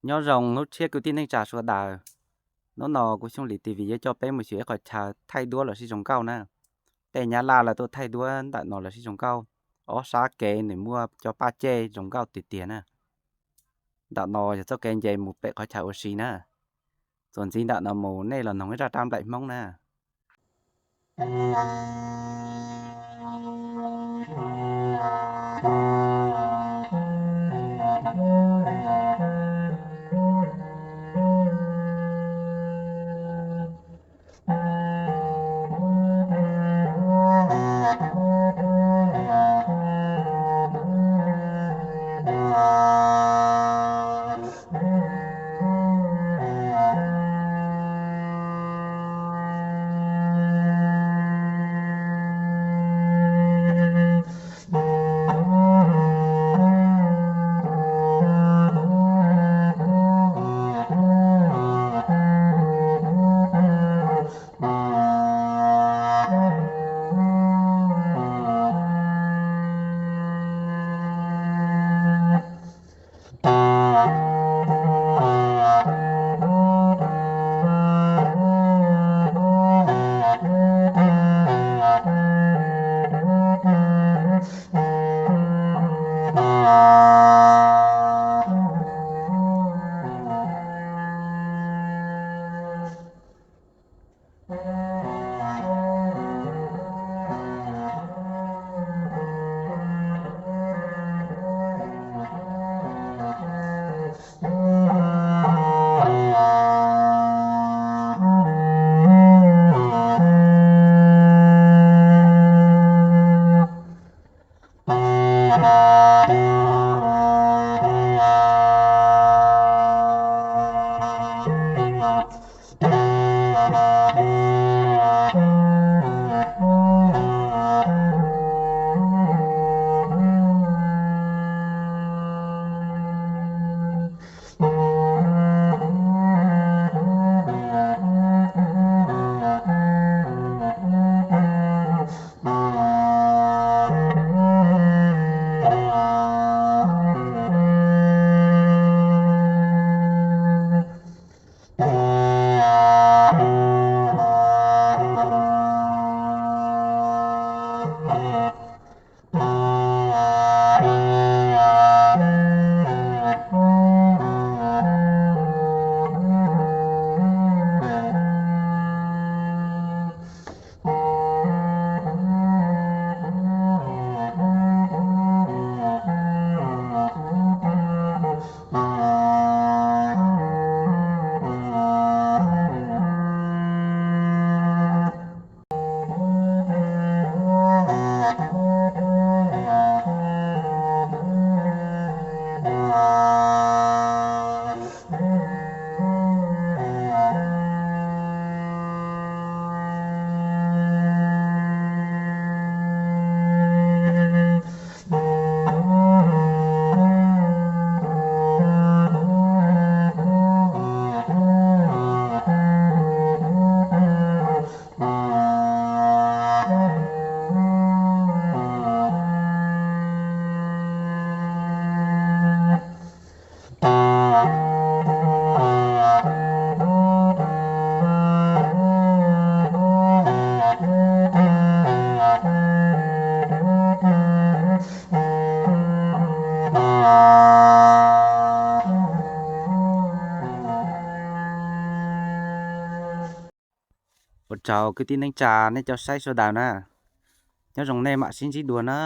Nyob zoo lub tshiab kwv tij neej tsa sawv daws. Hnub no kuv Xyooj Lis T V yuav coj peb mus xyuas ib qhov chaw thaij duab los sis zoo nkauj na. Tej Nyab Laj lawv tuaj thaij duab ntawm no los sis zoo nkauj. Ob sab kev nws muaj cov paj ceg zoo nkauj tiag tiag na. Ntawm no yog txoj kev nce mus pem qhov chaw ua si na. Txuas ntxiv ntawm no mus nej los noog ib zaj rab nplaim Hmoob na. Ua tsaug kwv tij neej tsa nej cov saib sawv daws na. Nyob zoo nej mam sib ntsib dua na.